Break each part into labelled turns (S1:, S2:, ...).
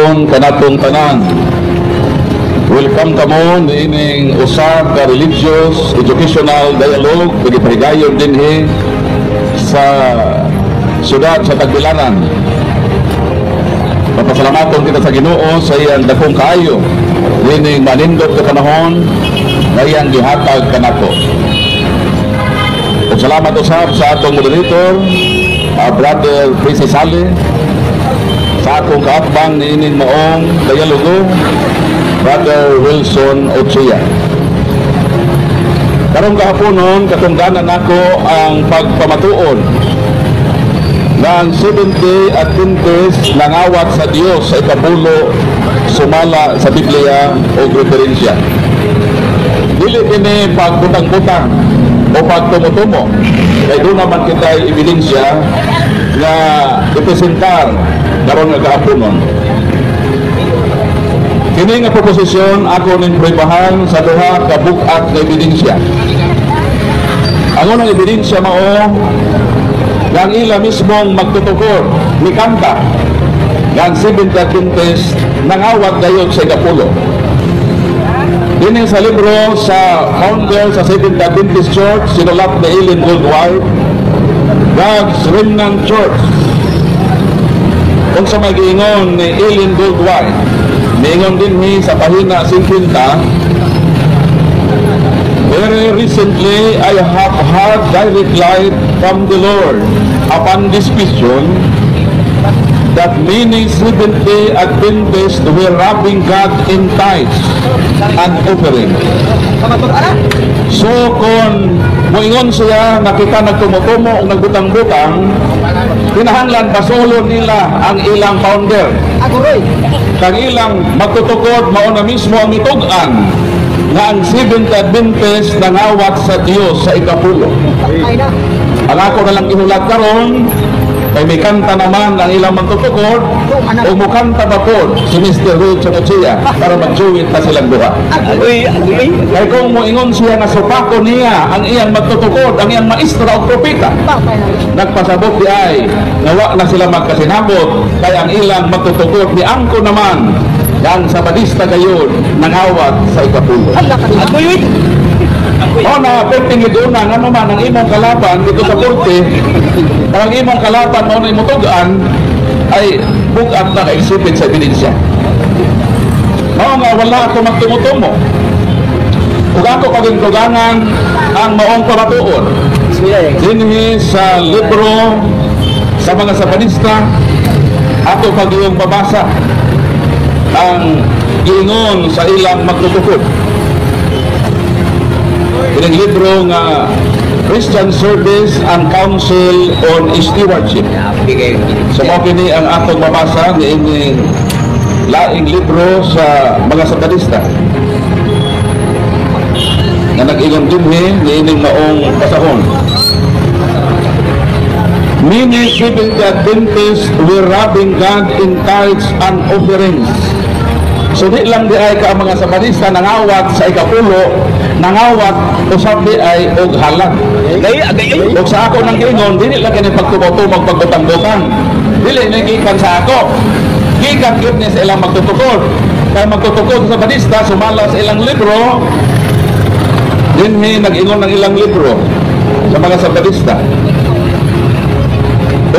S1: Gahapon kanatong tanan. Welcome kamo niining usa ka religious educational dialogue nga gipahigayon dinhi sa siyudad sa Tagbilaran. Mapasalamaton kita sa Ginoo sa iyang dakong kaayo niining manindot nga panahon nga iyang gihatag kanato. Ug salamat usab sa atong moderator, Brother Prisi Sale, sa akong kaatbang niining maong dialogo, Brother Wilson Ochea. Karong kahaponon, katungdanan nako ang pagpamatuod ng Seventh-day Adventist nangawat sa Dios sa ikapulo sumala sa Biblia o referensya. Dili kini pagbutang-butang o pagtumo-tumo. Kay duna man kita ebidensya nga ipresentar karon nga kahaponon. Kini nga proposisyon ako ning pruebahan sa duha ka bug-at nga ebidensya. Ang unang ebidensya mao nga ang ila mismong magtutukod mikanta nga ang Seventh Adventist nangawat gayod sa ikapulo. Dinhi sa libro sa founder sa Seventh Adventist Church, sinulat ni Ellen Gould White, God's Remnant Church. Kung sa mag-iingon ni Ellen Gould White, niingon dinhi sa pahina 50, "Very recently, I have had direct light from the Lord upon this question that many Seventh-day Adventists were robbing God in tithes and offering." So kung moingon siya nga kita nagtumutumo o nagbutang-butang, kinahanglan basolon nila ang ilang founder. Kang ilang magtutukod mao na mismo ang mitug-an nga ang Seventh Adventist nangawat sa Dios sa ikapulo. Ang ako na lang ihulat karon kay may kanta naman ang ilang magtutukod o mukanta ba po si Mr. Ruth Ochea para mag-duet na silang duha.
S2: Agoy, agoy.
S1: Kay kung moingon siya nga supako niya ang iyang magtutukod, ang iyang maestra o propeta, nagpasabot di ay nga wa na sila magkasinabot kay ang ilang magtutukod ni angko naman nga ang Sabadista gayon nangawat sa ikapulo.
S2: Agoy, uy.
S1: O na, perting iduna, nga naman ang imong kalaban dito sa korte, ang imong kalaban mao na imutugan, ay bugat na ka-exhibit sa ebidensya. Mao nga wala ako magtumutumo. Ug ako paging ang maong pamatuod.
S2: Bismillah.
S1: Dinhi sa libro sa mga Sabadista, ato pag-iyong babasa ang giingon sa ilang magtutukod. Ining libro nga Christian Service and Council on Stewardship.
S2: Bigay.
S1: So mao kini ang atong mabasa niining laing libro sa mga Sabadista nga nag-ingon dinhi niining maong pasahon. "Many Seventh Adventists were robbing God in tithes and offerings." So di lang di ay ka ang mga Sabadista nangawat sa ikapulo, nangawat usab di ay og halad.
S2: Agay, agay.
S1: Ug sa ako nang giingon, dili lang kini pagtumo-tumog, pagbutang-butang. Dili ni gikan sa ako. Gikan gyud ni sa ilang magtutukod. Kay magtutukod sa Sabadista sumala sa ilang libro, dinhi nag-ingon ng ilang libro sa mga Sabadista.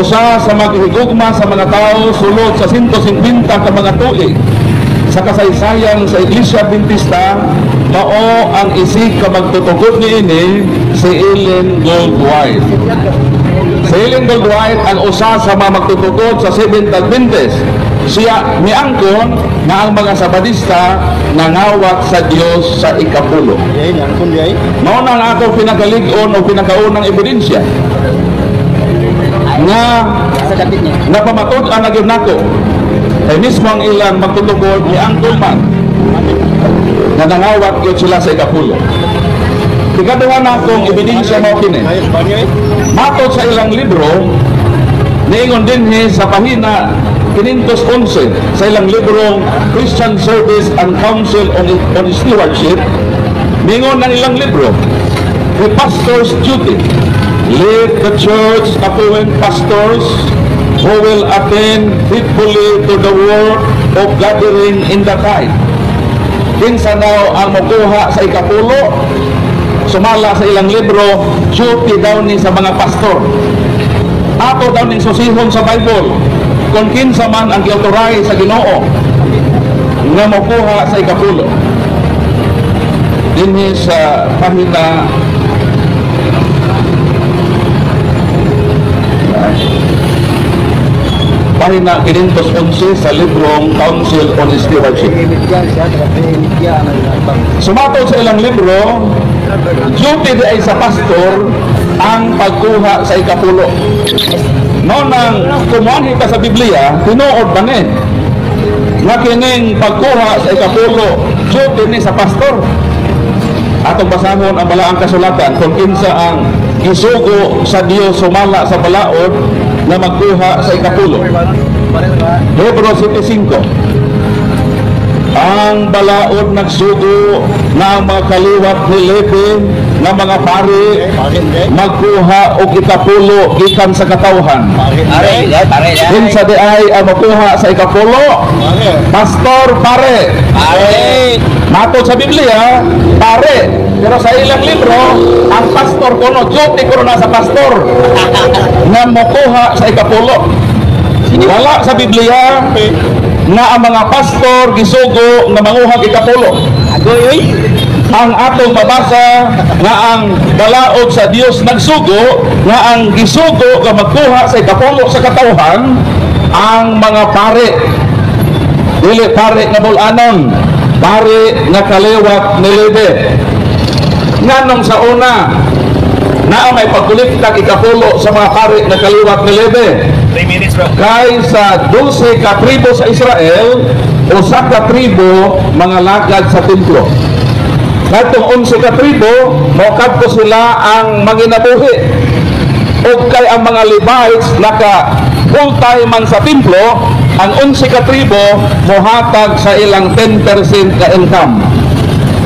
S1: "Usa sa maghigugma sa mga tao sulod sa 150 ka mga tuig sa kasaysayan sa Iglesia Adventista mao ang isig ka magtutukod niini, si Ellen Gould White." Si Ellen Gould White ang usa sa mga magtutukod sa Seventh Adventist. Siya miangkon nga ang mga Sabadista nangawat sa Dios sa ikapulo. Mao na ang ako pinakalig-on o pinakaunang ebidensya nga
S2: Sa dapit niya.
S1: napamatud-an na gyud nako kay mismo ang ilang magtutukod miangkon man nga nangawat gyud sila sa ikapulo. Ikaduha na akong ebidensya mao kini. Matod sa ilang libro, niingon dinhi sa pahina 511 sa ilang librong Christian Service and Council on Stewardship, niingon ng ilang libro, "The pastor's duty: Let the church appoint pastors who Who will attend faithfully to the work of gathering in the tithe. Kinsa daw ang mokuha sa ikapulo? Sumala sa ilang libro, duty daw ni sa mga pastor. Ato daw ning susihon sa Bible kung kinsa man ang giautorize sa Ginoo nga mokuha sa ikapulo. Dinhi sa pahina 511 sa librong Council on Stewardship. Sumatod sa ilang libro, duty di ay sa pastor ang pagkuha sa ikapulo. No nang kumuanhi ka sa Biblia, tinuod ba ni nga kining pagkuha sa ikapulo duty ni sa pastor? Atong basahon ang balaang kasulatan kung kinsa ang gisugo sa Dios sumala sa balaod na magkuha sa ikapulo. Hebrew 7:5. Ang balaod nagsugo na ang mga kaliwat ni Levi nga mga pari magkuha og ikapulo gikan sa katawhan.
S2: Pare, pare.
S1: Kinsa di ay ang makuha sa ikapulo? Pastor, pare.
S2: Pare.
S1: Matod sa Biblia, pare. Pero sa ilang libro, ang pastor kuno, duty kuno na sa pastor nga mokuha sa ikapulo. Wala sa Biblia na ang mga pastor gisugo nga manguha ikapulo.
S2: Agoy, oy.
S1: Ang atong mabasa nga ang balaod sa Dios nagsugo nga ang gisugo nga magkuha sa ikapulo sa katawhan ang mga pare. Dili pare nga bulanon, pare nga kaliwat ni Levi. Nganong sa una naa may pagkolektag ikapulo sa mga pare nga kaliwat ni Levi?
S3: 3 minutes, bro.
S1: Kay sa 12 ka tribo sa Israel, usa ka tribo mga lagad sa templo. Katong 11 ka tribo, mokadto sila ang manginabuhi. Ug kay ang mga Levites naka full time man sa templo, ang 11 ka tribo mohatag sa ilang 10% ka income.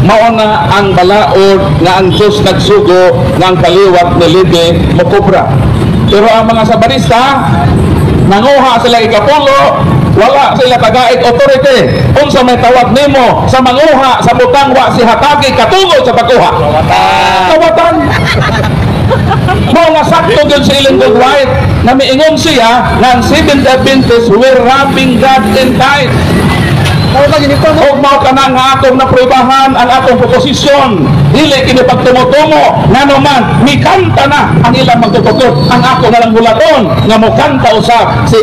S1: Mao na ang balaod nga ang Diyos nagsugo nga ang kaliwat ni Levi mokobra. Pero ang mga Sabarista, nanguha sila ikapulo, wala sila tagaig authority. Unsa may tawag nimo sa manguha sa butang wa si hatagi katungod sa pagkuha? Kawatan. Mao nga sakto gyud si Ellen G. White na miingon siya nga ang Seventh Adventists were robbing God in tithe. Ug mao kana nga atong napruebahan ang atong proposisyon. Dili kini pagtumo-tumo, ngano man mikanta na ang ilang magtutukod. Ang ako na lang hulaton nga mokanta usab si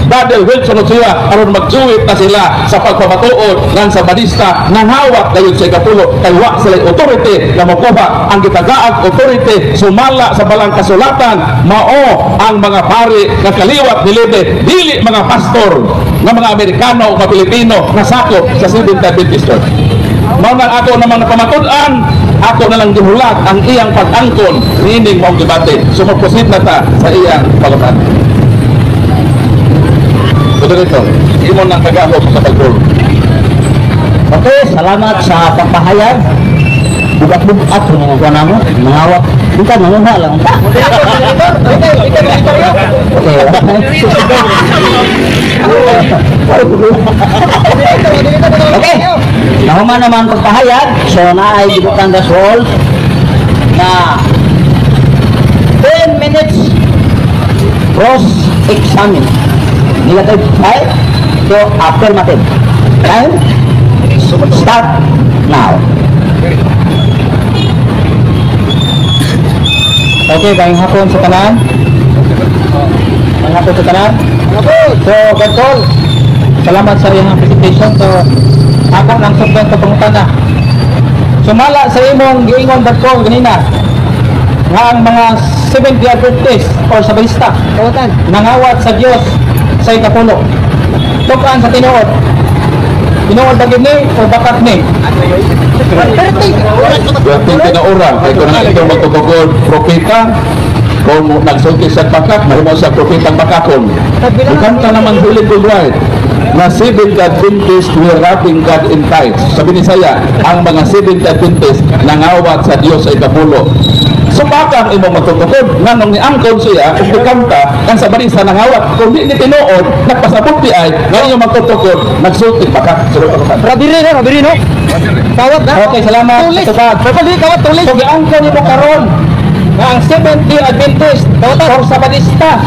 S1: Brother Wilson Ochoa aron magjuwit na sila sa pagpamatuod ngan sa Badista nangawat dayon sa ikapulo kay wa sila authority nga mokuha. Ang gitagaag authority sumala sa balang kasulatan mao ang mga pari nga kaliwat ni Levi, dili mga pastor nga mga Amerikano o mga Pilipino nga sakop sa Seventh Adventist Church. Mao nang ako namang napamatud-an, ako na lang gihulat ang iyang pag-angkon niining maong debate. So mag-proceed na ta sa iyang pagkatan. Moderator, imo nang kagahom sa pagbulo.
S2: Okay, salamat sa pagpahayag. Bugat-bugat ko nga kuha namo. Mangawat. Bukan manguha lang. Okay. Okay. Nahuman naman pagpahayag. So naay gibutang gasol na 10 minutes cross-examine. Negative 5 to affirmative. Time start now.
S4: Okay, gayong hapon sa tanan. Gayong hapon sa tanan. So, Gantol, salamat sa iyong presentation. So, ako nang sugdan sa pangutana. Sumala sa imong giingon, Gantol, ganina nga ang mga Seventh Day Adventist or Sabalista nangawat sa Dios sa ikapulo. Tukan sa tinuod. Tinuod ba gid ni o bakat ni?
S1: During tinuoran, kay kung na ito magtutugod propeta, kung nagsulti sa bakak, mahimo sa propetang bakakon. Ikanta naman huli ko right na Seventh Adventist were robbing God in tithes. Sabi ni Saya, ang mga Seventh Adventist nangawat sa Dios sa ikapulo. Supaka ang imong magtutukod nganong niangkon siya ug mikanta ang Sabadista nangawat. Kung di ni tinuod, nagpasabot di ay nga iyong magtutukod nagsulti pa ka. Sulod pa ka.
S4: Rabiri no, rabiri no. Kawat na.
S3: Okay, salamat.
S4: Tulis.
S3: Tubag.
S4: Pwede kawat tulis.
S3: So giangkon nimo karon nga ang Seventh-day Adventist or Sabadista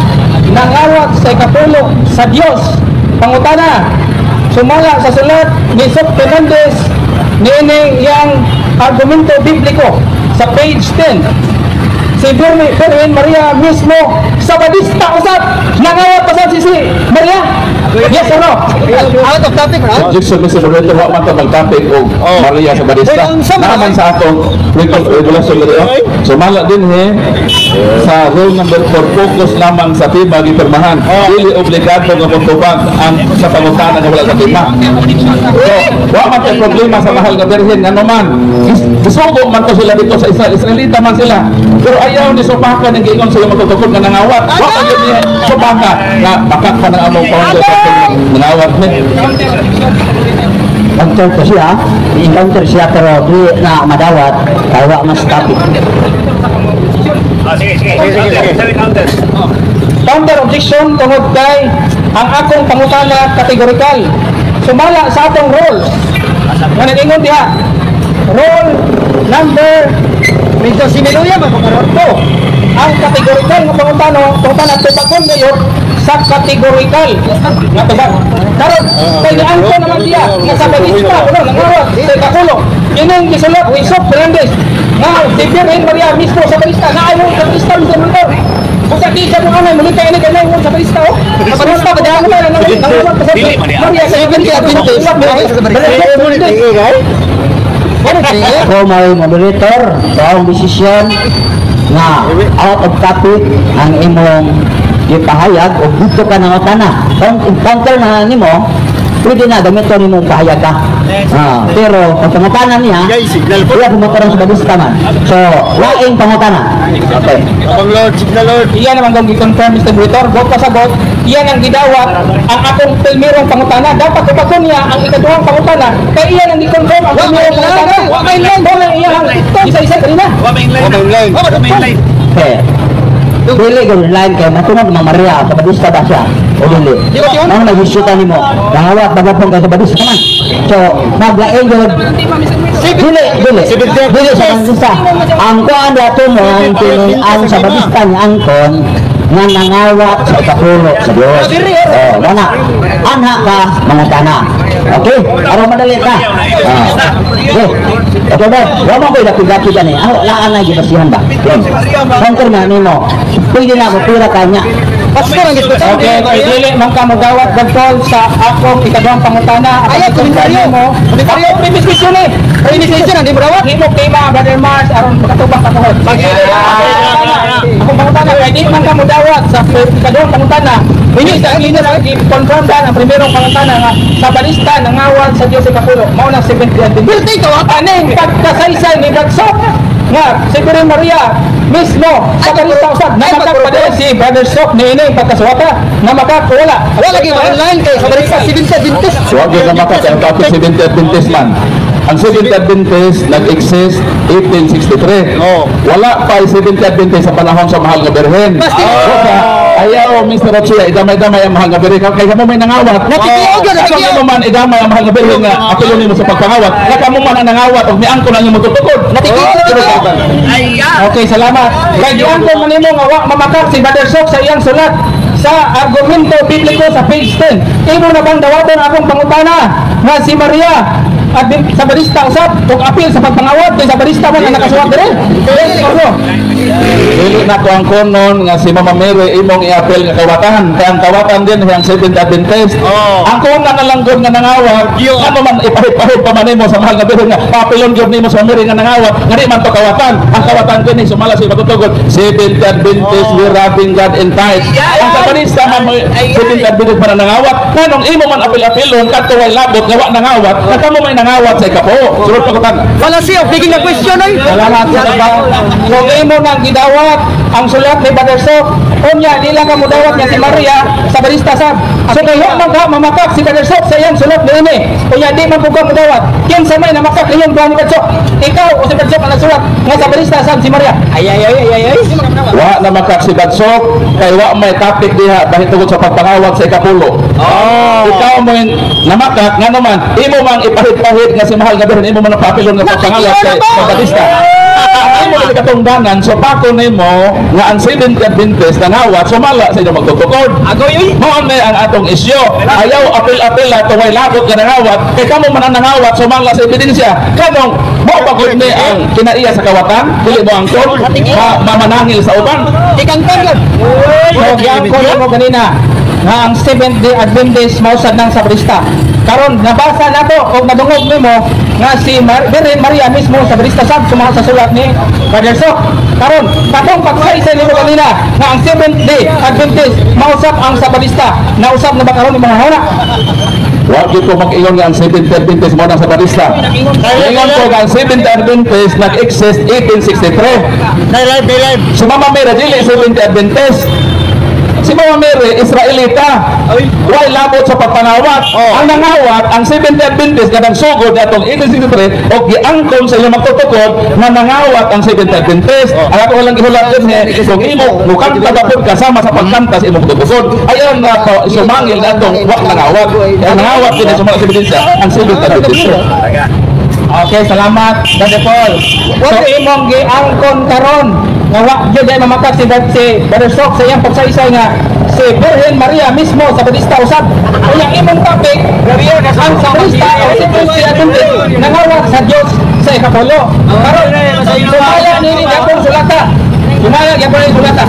S3: nangawat sa ikapulo sa Dios. Pangutana, sumala sa sulat ni Soc Fernandez niining iyang argumento bibliko sa page 10. Si Birhen Maria mismo Sabadista usab, nangawat pa si Maria. Yes or no?
S4: Out of topic, bro.
S1: Objection, Mr. Moderator, wa man ta mag-topic og Maria Sabadista.
S4: Uy, unsa man?
S1: Naman sa atong regulation diri, oh. Sumala din he sa rule number 4, focus lamang sa tema gipirmahan. Dili obligado nga magtubag ang sa pangutana nga wala sa tema. So, wa man tay problema sa mahal nga birhen ngano man. Gisugo man to sila dito sa Israel, Israelita man sila. Pero ayaw ni supaka ng giingon sa iyong magtutukod nga nangawat. Wa man gyud niya supaka nga bakak pa ng among founder sa nangawat ni.
S2: Counter ko siya, i-counter siya pero di na madawat kay wa mas topic.
S5: Ah, sige, sige. Sige, sige. Counter.
S3: Counter objection tungod kay ang akong pangutana kategorikal. Sumala sa atong rules. Nga nag-ingon diha. Rule number
S4: Medyo similuya man ko karon.
S3: 2. Ang kategorikal nga pangutana tubagon ngayon sa kategorikal nga tubag. Karon kay giangkon naman diha nga Sabadista kuno nangawat sa ikapulo. Ining gisulat ni Soc Fernandez nga si Birhen Maria mismo Sabadista na ayon Sabadista, Mr. Monitor. Kung sa di sa kung ano, muli kayo ni ganay sa Sabadista oh. Sabadista ba dahil na nangawat pa sa
S5: Dili man niya.
S3: Maria sa
S4: Seventh-day Adventist.
S2: Ako may moderator sa akong desisyon nga out of topic ang imong gipahayag o dito ka nang utana. Kung counter na nimo, pwede na gamiton nimo pahayag ka. Ah, pero ang pangutana niya, wala pumutaran sa Sabadista man. So, laing pangutana. Okay.
S3: Iyan naman kong gi-confirm, Mr. Moderator, got pasagot, iyan ang gidawat ang akong primerong pangutana. Dapat tubagon niya ang ikaduhang pangutana, kay iyan ang gi-confirm ang primerong pangutana. Wa may line, wa may iyang isa-isa kanina.
S5: Wa may line. Wa may line.
S2: Okay. Dili ko line kay matunod mga Maria, Sabadista ba siya? O dili? Ang nag-issuta nimo, nangawat ba gapon kay Sabadista man. So, maglain jud. Dili, dili. Dili sa Sabadista. Ang kuan dato mo ang ang Sabadista ni angkon nga nangawat sa ikapulo sa Dios. Oh, wala. Anha ka mangutana. Okay? Aron madali ka. Ah. Okay. Okay ba? Wa mo ko'y dapig-dapig ani. Ako laan na gibasihan ba? Counter na nimo. Pwede na mo pira kanya.
S4: Pastor ang diskutan.
S3: Okay, kay dili man ka mogawat gantol sa akong ikaduhang pangutana.
S4: Ayaw, komentaryo.
S3: Mo.
S4: Komentaryo.
S3: Ako premise question eh.
S4: Premise question, hindi mo dawat?
S3: Di mo tema, Brother Mars, aron makatubang ka tuhod. Akong pangutana kay di man ka modawat sa ikaduhang pangutana. Ini sa ini na i-confirm dan ang primerong pangutana nga Sabadista nangawat sa Diyos ikapulo. Mao na Seventh-day Adventist.
S4: Guilty ka wa?
S3: Aning pagkasaysay ni Bradsok nga si Birhen Maria mismo Sabadista usab
S4: Ay,
S3: namakak pa din si Brother Sok ni ini pagkasuwata namakak o wala?
S4: Wala lagi online kay Sabadista Seventh-day Adventist.
S1: So, wag yun naman kasi ang topic Seventh Adventist man. Ang Seventh Adventist nag-exist 1863. Wala pa yung Seventh Adventist sa panahon sa mahal nga Birhen. Ayaw, Mr. Ochia, idamay-damay ang mahal nga Birhen. Kaya mo may nangawat.
S4: Nakikiyog yun,
S1: Kaya
S4: nakikiyog.
S1: mo man idamay ang mahal nga Birhen nga apilon nimo sa pagpangawat. Kaya mo man ang nangawat og miangkon ang imong tutukod.
S4: Nakikiyog, nakikiyog.
S3: Okay, salamat. Kay giangkon man nimo nga wa mamakak si Brother Sok sa iyang sulat sa argumento bibliko sa page 10. Imo na bang dawaton akong pangutana nga si Maria at Sabadista usab ug apil sa pagpangawat kay Sabadista man ang nakasuwat dire? Yes or no?
S1: Dili na ko ang konon nga si Mama Mary imong i-appeal nga kawatan. Kaya ang kawatan din ang Seventh Adventist. Ang konon na lang gud nga nangawat, ano man ipahit-pahit pa man nimo sa mahal nga Birhen nga papilon gyud nimo sa Mary nga nangawat, nga di man to kawatan. Ang kawatan din sumala sa matutugod. Seventh Adventist, we robbing God in tithe. Ang Sabadista man mo Seventh Adventist man ang nangawat, nganong imo man apil-apilon kadto way labot nga wa nangawat, nga kamo may nangawat sa ikapo. Sulod pa kutan.
S4: Wala siya, bigyan na question ay.
S3: Salamat sa tubag. Kung imo nang gidawat ang sulat ni Brother Sok. Unya, di lang ka mudawat nga si Maria Sabadista sab. So kay wa man ka mamakak si Brother Sok sa iyang sulat niini. Unya di man pud ka mudawat. Kinsa may namakak iyong duha ni Brother Sok? Ikaw o si Brother Sok ang nagsulat nga Sabadista sab si Maria?
S4: Ay ay ay ay ay.
S1: Wa na makak si Badsok kay wa may topic diha dahil tungod sa pagpangawat sa ikapulo.
S4: Oh.
S1: Ikaw mo yung namakak nga naman imo mang ipahid-pahid nga si mahal nga birhen imo man ang papilon nga pagpangawat kay Sabadista. Ang imo na katungdanan, so pako nimo nga ang Seventh Adventist nangawat sumala sa inyong magtutukod.
S4: Agoy oy.
S1: Mao na ang atong isyo. Ayaw apil-apil na tuway labot nga nangawat kay kamo man ang nangawat sumala sa ebidensya. Kanong mao pa gud ni ang kinaiya sa kawatan, dili mo angkon, mamanangil sa uban.
S4: Ikangkang yun.
S3: So giangkon mo ganina nga ang Seventh Day Adventist mausad ng Sabadista. Karon nabasa nato og nadungog nimo nga si Birhen Maria mismo Sabadista sab sumala sa sulat ni Brother Sok. Karon katong pagsaysay nimo kanina nga ang Seventh Day Adventist mausap ang Sabadista. Nausap na ba karon imong huna?
S1: Wa gyud ko mag-ingon nga ang Seventh Adventist mo nang Sabadista. Ingon ko nga ang Seventh Adventist nag-exist 1863.
S5: Live, live.
S1: Si Mama Mary dili Seventh Adventist. Si Mama Mary Israelita. Way labot sa pagpangawat. Ang nangawat ang Seventh Adventist nga nagsugod atong 1863 og giangkon sa iyong magtutukod nga nangawat ang Seventh Adventist. Ang ako lang gihulat dinhi kung imo mukanta ba pud kasama sa pagkanta sa imong tutukod. Ayaw na ka sumangil atong wa nangawat. Ang nangawat din sa mga ebidensya ang Seventh Adventist.
S3: Okay, salamat, Brother Paul. So imong giangkon karon nga wa gyud ay mamakak si Brother Sok sa iyang pagsaysay nga si Birhen Maria mismo Sabadista usab. Unya imong topic ang Sabadista o si Seventh Adventist nangawat sa Dios sa ikapulo. Karon sumala nini gyapon sulata. Sumala gyapon ni sulata.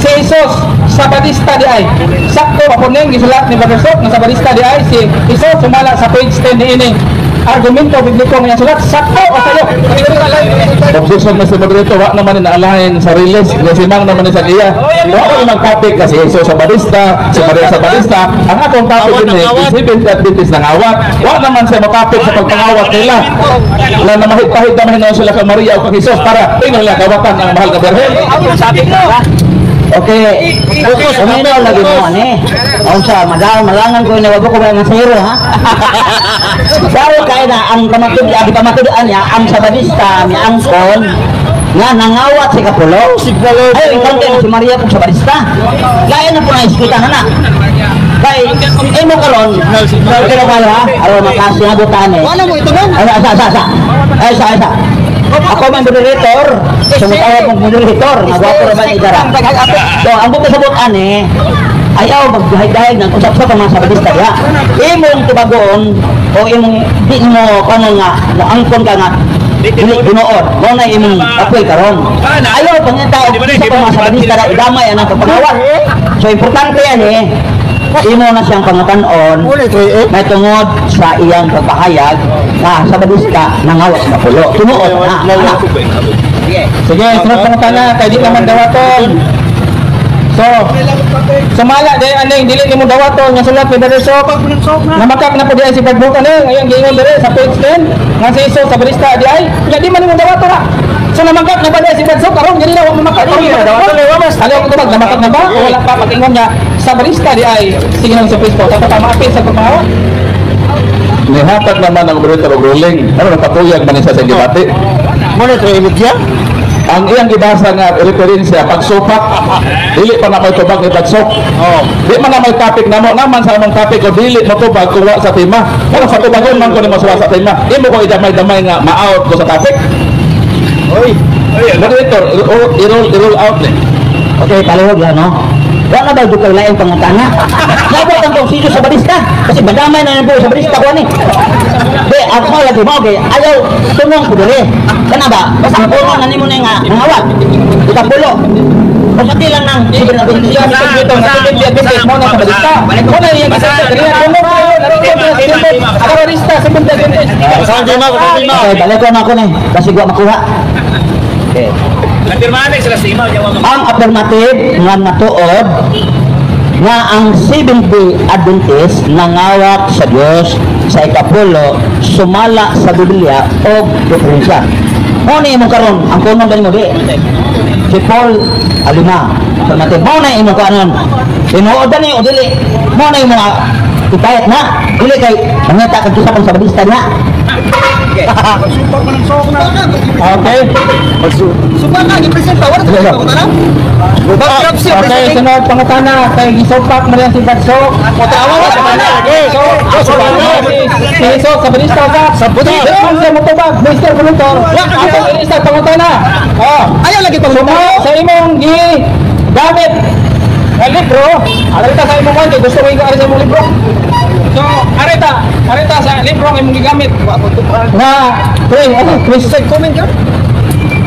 S3: Si Jesus Sabadista di ay. Sakto pa ning gisulat ni Brother Sok nga Sabadista di ay si Jesus sumala sa page 10 niining argumento bibliko nga sulat sakto o sayo.
S1: Objection, Mr. Moderator, wa naman ni naalahin sa release, kasi mang naman ni sa iya. Wa ko naman topic kasi Jesus Sabadista, si Maria Sabadista. Ang akong topic din eh, si Seventh Adventist nangawat. Wa naman siya matapik sa pagpangawat nila. Na namahid-pahid na mahinoon sila kay Maria o kay Jesus para tingnan nila kawatan ang mahal na Birhen.
S2: Okay, uminaw lagi mo ani. Unsa madal malangan ko na wag ko ba nga zero ha. Pero kay na ang pamatud ang pamatud-an niya ang Sabadista ni angkon nga nangawat si Kapulo. Ay, ikante si Maria kung Sabadista. Lain na po na iskutan na. Kay imo karon, pero kayo ha, aron makasihabutan eh.
S4: Wala mo ito man.
S2: Ay, asa, asa, asa. Ay, asa, asa. Ako man moderator, sumutawag mong moderator, nagwapo ra ba idara. So, ang buong kasabot ani, ayaw magdahig-dahig ng usap-usap ang mga Sabadista diha. Imong tubagon o imong di mo kano nga moangkon ka nga dili tinuod, mo na imong apil karon. Ayaw pangita og isa pa mga Sabadista na idamay ang pagpangawat. So importante yan eh, imo na siyang pangutanon may tungod sa iyang pagpahayag na Sabadista nangawat sa kapulo. Tinuod na.
S3: Sige, sunod pangutana kay di naman dawaton. So, sumala di aning dili nimo dawaton nga sulat ni Brother Sok. Namakak na po diay si Brad Bukan eh. Ngayon giingon diri sa page 10 nga si Jesus Sabadista di ay. Nya di man nimo dawaton ha. So namakak na ba diay si Brad Sok karon dili na wa mamakak. Dawaton eh wa mas. Ayaw ko tubag namakak na ba o wala pa pag-ingon niya Sabadista di ay sige nang sa Kristo. Tapos pa maapil sa pagpangawat.
S1: Nihatag naman ang moderator og ruling. Ano napatuyag man siya sa gibati?
S5: Monitor media.
S1: Ang iyang gibasa nga referensya pagsupak dili pa na may tubag ni pagsok.
S5: Oh.
S1: Di man na may topic namo naman sa among topic ko dili motubag kung wa sa tema. Pero sa tubagon man ko ni masuwa sa tema. Imo ko idamay-damay nga ma-out ko sa topic.
S5: Oy.
S1: Moderator, i-roll out ni.
S2: Okay, palihog lang, no? Wala ba dukay lain pangutana? Nabot ang kong siso sa barista. Kasi madamay na yung buo sa barista ko ani. Di, ako lagi mo, okay. Ayaw, tunong ko diri. Kana ba? Basta ang puno na nimo na nga, nangawat. Ikapulo. Basta di lang nang
S3: Siya sa dito nga Seventh Day Adventist mo na Sabadista. Mo na iyang gisakto diri tunong kayo naroon ko sa Sabadista Seventh Day Adventist.
S5: Saan di ma? Saan di ma?
S2: Okay, balik ko na ako na eh. Kasi gwa makuha. Okay. Ang affirmative nga matuod nga ang Seventh Day Adventist nangawat sa Dios sa ikapulo sumala sa Biblia o referensya. Mo ni imong karon ang kunong gani mo di. Si Paul alima. So natin mo na imo kanon. Tinuod ni o dili. Mo na imo ipayat na. Dili kay mangita kag kinsa pang Sabadista na.
S3: Okay. Okay, sunod pangutana kay gisupak mo si Batso. Si Jesus Sabadista sa Sabadista. Sa motobag, Mr. Monitor. Ako isa pangutana. Oh.
S4: Ayaw lagi pangutana.
S3: Sa imong gi gamit nga libro, arita sa imong kay gusto ko i-ari sa imong libro. So, arita sa libro ang imong gigamit. Na Chris
S4: Comment yun.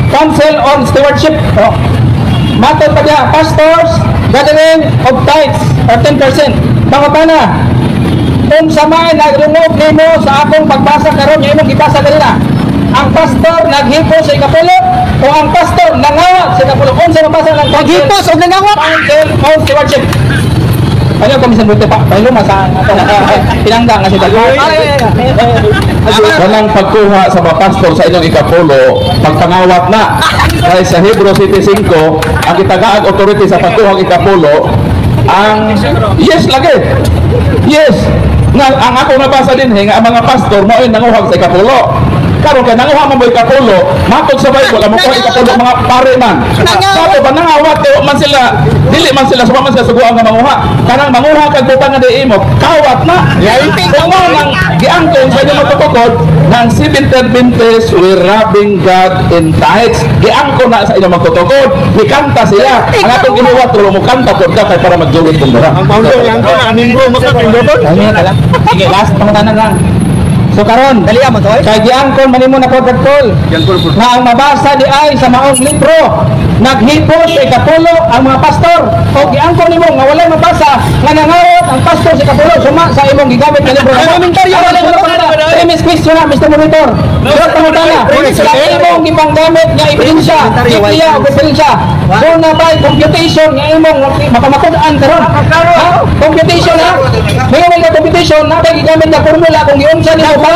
S3: Council on Stewardship. Oh. Matod pa diha, pastors gathering of tithes or 10%. Pangutana, kung sa may nagrungog nimo sa akong pagbasa karon nga imong gibasa kanina, ang pastor naghipos sa ikapulo o ang pastor nangawat sa ikapulo? Unsa mabasa ng
S4: Naghipos og nangawat?
S3: Council on Stewardship. Ano kami sa buti pa? Pahilo sa ato pinangga nga si Dago.
S1: Walang pagkuha sa mga pastor sa inyong ikapulo, pagpangawat na. Dahil sa Hebrew 7:5, ang itagaang authority sa pagkuha ng ikapulo, ang yes lagi. Yes. Nga ang ako nabasa din nga ang mga pastor mao nanguhag sa ikapulo. Karon kay nanguha mo ikapulo, matod sa Bible ang mokuha ikapulo mga pare man. Sato ba nangawat kay man sila, dili man sila suma man sila suguan nga manguha. Kanang manguha kag butang nga di imo, kawat na. Kung mao nang giangkon sa inyong magtutukod ng Seventh Adventist we robbing God in tithes. Giangkon na sa inyong magtutukod, mikanta sila. Ang atong ginuwat tulo mo kanta pud ka kay para magjulit kung dara.
S5: Ang founder yang ko na miyembro mo ka miyembro.
S3: Sige, last pangutana lang. So karon,
S4: Dali mo to.
S3: kay giangkon man nimo na po Paul nga ang mabasa di ay sa maong libro naghipos sa ikapulo ang mga pastor o giangkon nimo nga walay mabasa nga nangawat ang pastor sa ikapulo suma sa imong gigamit nga libro.
S4: Ang komentaryo,
S3: Premise question na Mr. Monitor. Sunod pangutana, sa imong gipanggamit nga ebidensya, Biblia o referensya, doon na ba'y computation nga imong mapamatud-an karon? Ha? Computation ha? May nga computation na ba'y gigamit nga formula kung giunsa nimo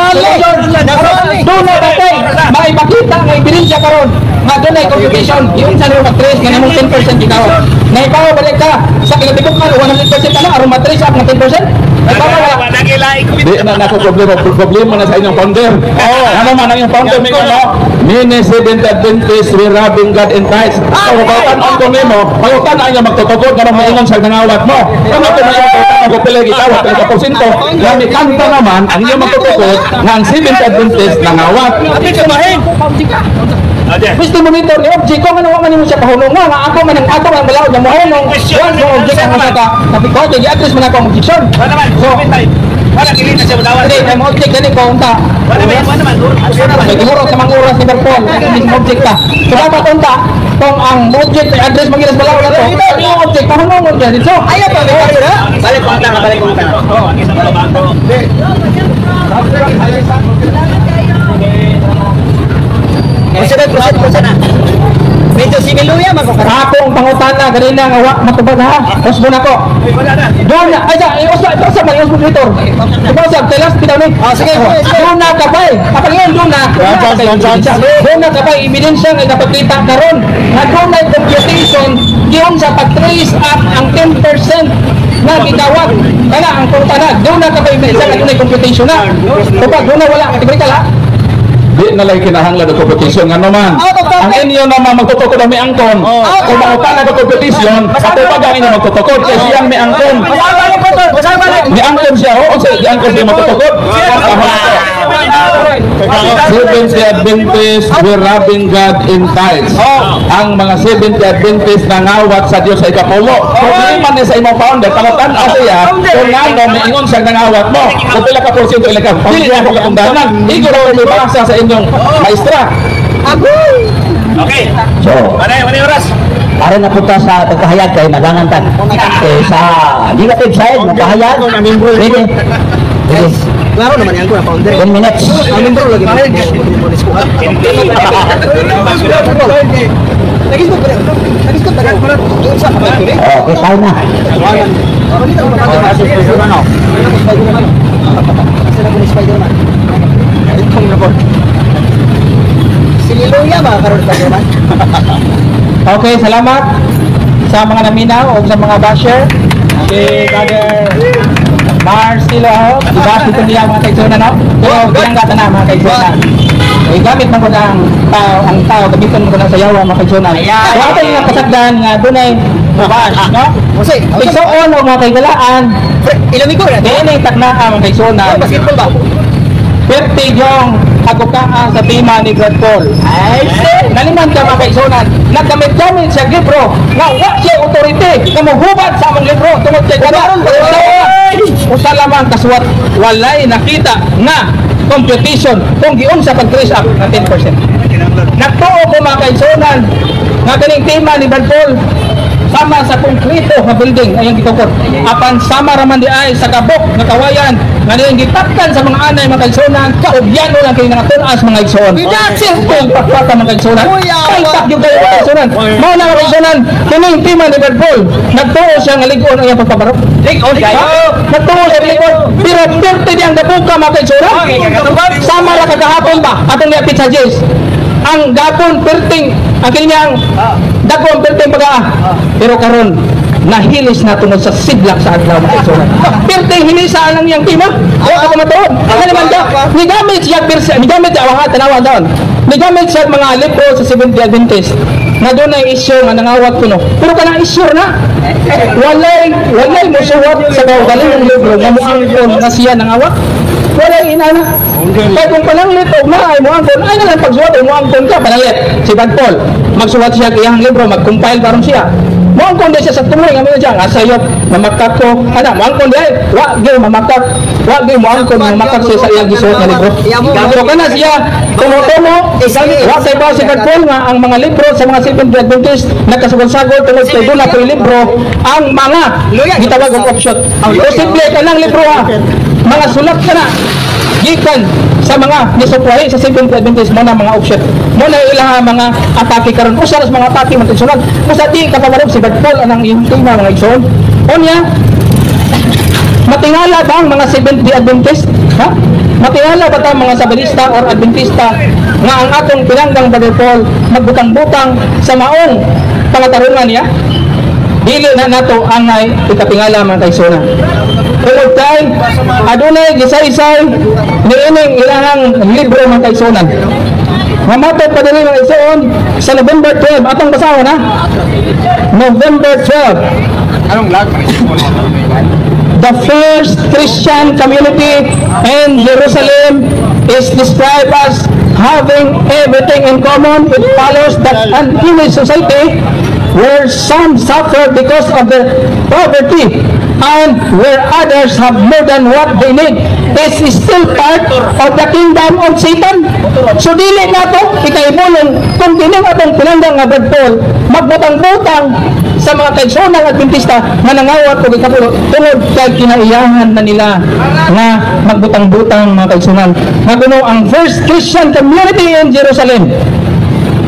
S3: doon na ba kay maipakita nga ebidensya karon nga doon ay computation giunsa nimo mag-trace nga nimong 10% gikaw. Naipaw balik ka sa kinatibuk-an 100% ana aron ma-trace up nga 10%. Naipaw wala.
S1: Di na nako problema, problema na sa inyong founder. Ano man ang inyong founder may ano? Mini Seventh Adventist we robbing God in tithes. So pagkatan ko nimo, pagkatan ang inyong magtutukod nga maingon sa nangawat mo. Ano ko may pagkatan ko pila gitawat pila porsyento. Lami kanta naman ang inyong magtutukod nga ang Seventh Adventist nangawat.
S3: Mr. Monitor ni object ko ano man nimo siya pahunong nga ako man ang ato ang balaod nga mohunong once mo object ang usa ka tapi ko kay gi-address man ako ang objection. So
S5: Wala kili na siya madawat.
S3: Hindi, may object gani ko unta.
S5: Wala man, wala man.
S3: May gihurot sa mga oras ni Berpol, mismo object ka. So dapat unta kung ang object ay address magilas balaod ato, ang object pahunong mo dyan dito.
S4: Ayaw pa komentaryo na.
S5: Balik ko ang balik ko ang. Oh, ang isang bago.
S4: Proceed, proceed, proceed. Medyo similuya man ko.
S3: Akong pangutana ganina nga wa matubag ha. Usbon ako.
S5: Wala na.
S3: Doon na, ay, ay, usab, usab, man, usab, monitor. Usab, kay last bitaw ni.
S4: Ah, sige, sige, sige.
S3: Doon na kabay. Kapag ngayon, doon na. Doon na kabay, ebidensya nga ipakita karon nga doon na computation giyon sa pag-trace up ang 10% na gitawag. Kana ang pangutana, doon na kabay ebidensya nga doon na computation na. Kapag doon na wala, kategorikal ha.
S1: Di na lang kinahanglan og competition ngano man. Ang inyo naman magtutukod ang miangkon. Kung mangutana og competition, atubag ang inyo magtutukod kay siyang miangkon. Miangkon siya, oo, siya giangkon siya magtutukod. Seventh Adventist we robbing God in tithes. Ang mga Seventh Adventist nangawat sa Dios sa ikapulo. Problema ni sa imong founder, pangutan-aw siya kung ngano miingon siya nangawat mo. Kung pila ka porsyento ila ka, dili na ako katungdanan. Igo ra may basa sa inyong maestra.
S5: Okay.
S2: So,
S5: Wala oras.
S2: para napunta sa pagpahayag kay madangan tan. Eh, sa negative side, magpahayag. Ready? Ready?
S4: Klaro naman yan ko na founder.
S2: 10 minutes.
S4: Ang miyembro lagi mo.
S2: Okay, tayo na.
S4: Sililuya ba karon Spider-Man? Okay, salamat sa mga naminaw o sa mga basher. Si Brother Marcelo ako, i-bash ito niya, mga kaigsunan, no? Pero bilangga na, mga kaigsunan. Eh, gamit man ko na ang tao, gamiton mo ko na sa yawa, mga kaigsunan. So ato yung pasagdan nga dunay bash, no? Igsuon o mga kaigalaan,
S3: Ilamig ko na.
S4: kaya taknaa, mga kaigsunan.
S3: Basketball ba?
S4: Perti yung agukaa sa tema ni Brad Paul.
S3: Ay, sir.
S4: Naliman ka, mga kaigsunan, naggamit-gamit siya libro nga wa siya authority nga mohubad sa among libro tungod kay kana usa lamang kasuwat, walay nakita nga computation kung giunsa pag-trace up ng 10%. Nagtuo ko, mga kaigsunan, nga kaning tema ni Brad Paul sama sa konkreto nga building ay ang gitukod, apan sama raman di ay sa kabok nga kawayan nga niyang gitapkan sa mga anay, mga kaigsunan, ug yan lang kay nangatun-as, mga igsoon. Simple pakpaka, mga kaigsunan. Palpak yung kayo, mga kaigsunan. Mao na, mga kaigsunan, kining tema ni Brad Paul, nagtuo siya nga lig-on ang iyang pagpabarok.
S3: Lig-on kayo.
S4: Nagtuo siya lig-on, pero perti diyang dabuka, mga kaigsunan. Sama ra kagahapon ba atong niapit sa Jess, ang gapon perting ang kanyang dako ang perting pagaa, pero karon nahilis na tungod sa sidlak sa adlaw, mga kaigsunan. Perting hilisa ang iyang tema. Wa ka matuod. Ano naman ka nigamit siya persa, nigamit siya wa tanawa daon, nigamit siya mga libro sa Seventh Adventist na doon ay issue nga nangawat kuno, pero kanang issue na walay mosuwat sa kaugalingong libro nga moangkon nga siya nangawat. Walay inana. Kaya kung pananglit og naay moangkon, ay na lang pagsuwat og moangkon ka pananglit. Si Brad Paul magsuwat siya iyang libro, mag-compile baron siya. Moangkon di siya sa tuloy nga siya nga sayop mamakak ko ana, moangkon di ay wa gyud mamakak, wa gyud moangkon mamakak siya sa iyang gisuwat nga libro. So kana siya tumo-tumo, wa say ba si Brad Paul nga ang mga libro sa mga Seventh Adventist nagkasugod-sagol tungod kay doon na ko'y libro ang mga gitawag og offshoot. Posible kanang libro ha, mga sulat kana gikan sa mga nisupwahi sa Seventh Adventist mo na mga offshoot mo na ilaha mga atake karon, usa ra sa mga atake, mga igsoon, usa di kapabarog si Brad Paul anang iyang tema, mga igsoon. Unya, matingala ba ang mga Seventh Day Adventist, ha? Matingala ba ta mga Sabadista or Adventista nga ang atong pinanggang Brother Paul magbutang-butang sa maong pangatarungan niya? Dili na nato angay ikatingala, mga kaigsunan, tungod kay adunay gisaysay niining ilahang libro, mga kaigsunan, nga matod pa diri, mga igsoon, sa November 12. Atong basahon ha, November 12.
S5: Anong lag?
S4: The first Christian community in Jerusalem is described as having everything in common. It follows that an image society where some suffer because of their poverty and where others have more than what they need is still part of the kingdom of Satan. So dili nato ikaibulong kung kining atong pinanggang nga Brad Paul magbutang-butang sa mga kaigsoonang Adventista nga nangawat og ikapulo tungod kay kinaiyahan na nila nga magbutang-butang, mga kaigsunan, nga kuno ang first Christian community in Jerusalem